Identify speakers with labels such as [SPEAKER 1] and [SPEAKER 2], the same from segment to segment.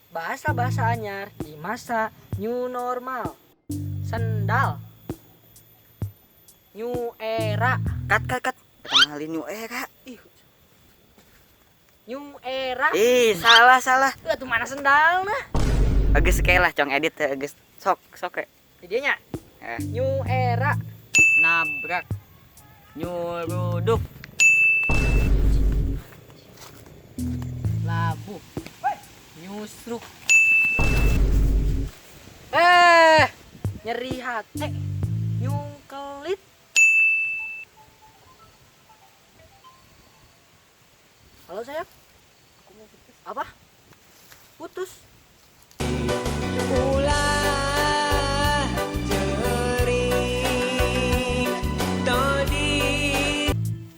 [SPEAKER 1] Bahasa-bahasa anyar di masa new normal. Sendal. New era.
[SPEAKER 2] Cut cut cut. Kenalin new era.
[SPEAKER 1] Ih. New era.
[SPEAKER 2] Ih, salah salah.
[SPEAKER 1] Tuh mana sendal nah?
[SPEAKER 2] Geus lah cong edit geus sok sok ya.
[SPEAKER 1] Jadinya new era.
[SPEAKER 2] Nabrak. Nyuruduk.
[SPEAKER 1] Labuh. Nyusruk. Nyeri hati. Nyungkelit. Halo sayang. Aku mau putus. Apa? Putus.
[SPEAKER 3] Ulah ceurik tadi.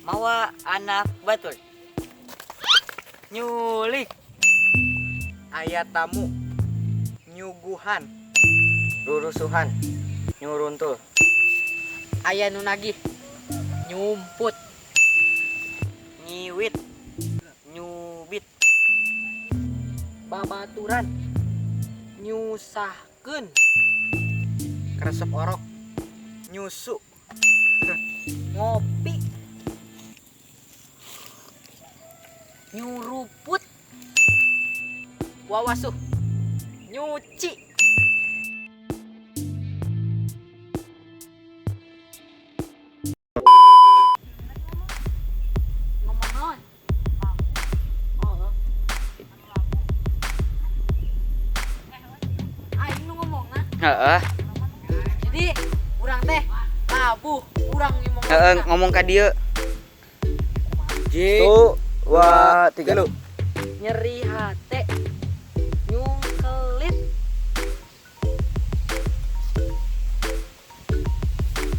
[SPEAKER 2] Mawa anak batur. Nyulik.
[SPEAKER 3] Aya tamu. Nyuguhan.
[SPEAKER 2] Rurusuhan. Nyuruntul.
[SPEAKER 1] Aya nu nagih. Nyumput.
[SPEAKER 2] Nyiwit. Nyubit.
[SPEAKER 1] Babaturan. Nyusahkeun.
[SPEAKER 3] Keresep orok. Nyusu.
[SPEAKER 1] Ngopi. Nyuruput. Wawasuh. Nyuci. Ngomong naon? Oh. Aing nu ngomongna.
[SPEAKER 2] Heeh.
[SPEAKER 1] Jadi urang teh labuh, urang ngomong.
[SPEAKER 2] Heeh, ngomong ka dieu.
[SPEAKER 3] 1 2 3.
[SPEAKER 1] Nyeri hate. Nyungkelit.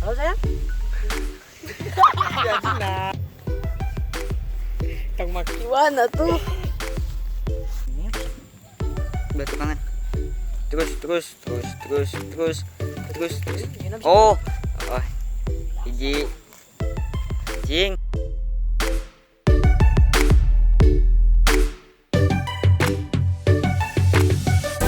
[SPEAKER 1] Halo sayang.
[SPEAKER 3] Kang Mak.
[SPEAKER 1] Gimana tuh?
[SPEAKER 2] Batu kangen. Terus terus terus terus terus terus terus. Oh. Oh. Hiji. Jing.